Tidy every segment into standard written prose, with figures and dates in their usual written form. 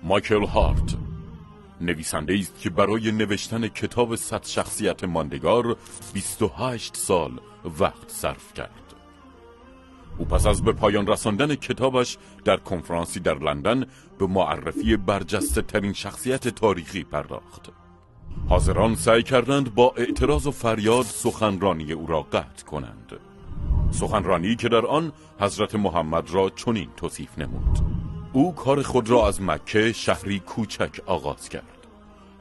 مایکل هارت نویسنده است که برای نوشتن کتاب 100 شخصیت ماندگار 28 سال وقت صرف کرد. او پس از به پایان رساندن کتابش در کنفرانسی در لندن به معرفی برجسته ترین شخصیت تاریخی پرداخت. حاضران سعی کردند با اعتراض و فریاد سخنرانی او را قطع کنند. سخنرانی که در آن حضرت محمد را چنین توصیف نمود: او کار خود را از مکه، شهری کوچک، آغاز کرد.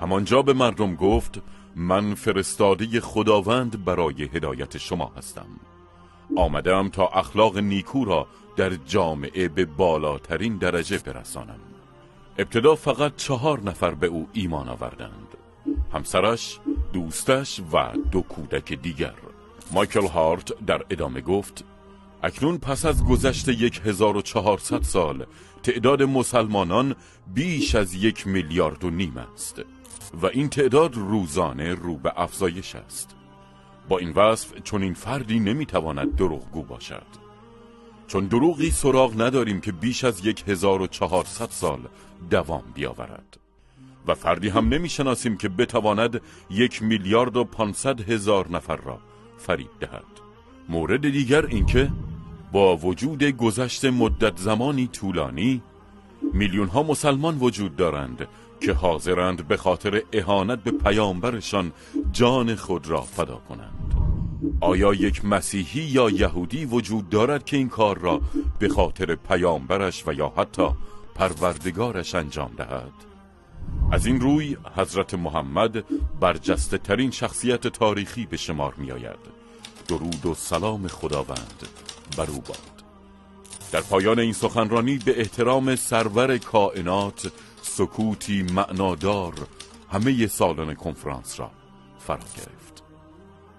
همانجا به مردم گفت: من فرستاده خداوند برای هدایت شما هستم. آمدم تا اخلاق نیکو را در جامعه به بالاترین درجه برسانم. ابتدا فقط 4 نفر به او ایمان آوردند: همسرش، دوستش و 2 کودک دیگر. مایکل هارت در ادامه گفت: اکنون پس از گذشت 1400 سال تعداد مسلمانان بیش از 1.5 میلیارد است و این تعداد روزانه رو به افزایش است. با این وصف چنین فردی نمیتواند دروغگو باشد، چون دروغی سراغ نداریم که بیش از 1400 سال دوام بیاورد و فردی هم نمیشناسیم که بتواند 1,500,000,000 نفر را فریب دهد. مورد دیگر اینکه با وجود گذشت مدت زمانی طولانی، میلیون ها مسلمان وجود دارند که حاضرند به خاطر اهانت به پیامبرشان جان خود را فدا کنند. آیا یک مسیحی یا یهودی وجود دارد که این کار را به خاطر پیامبرش و یا حتی پروردگارش انجام دهد؟ از این روی حضرت محمد برجسته ترین شخصیت تاریخی به شمار می آید. درود و سلام خداوند بر او باد. در پایان این سخنرانی به احترام سرور کائنات سکوتی معنادار همه سالن کنفرانس را فرا گرفت.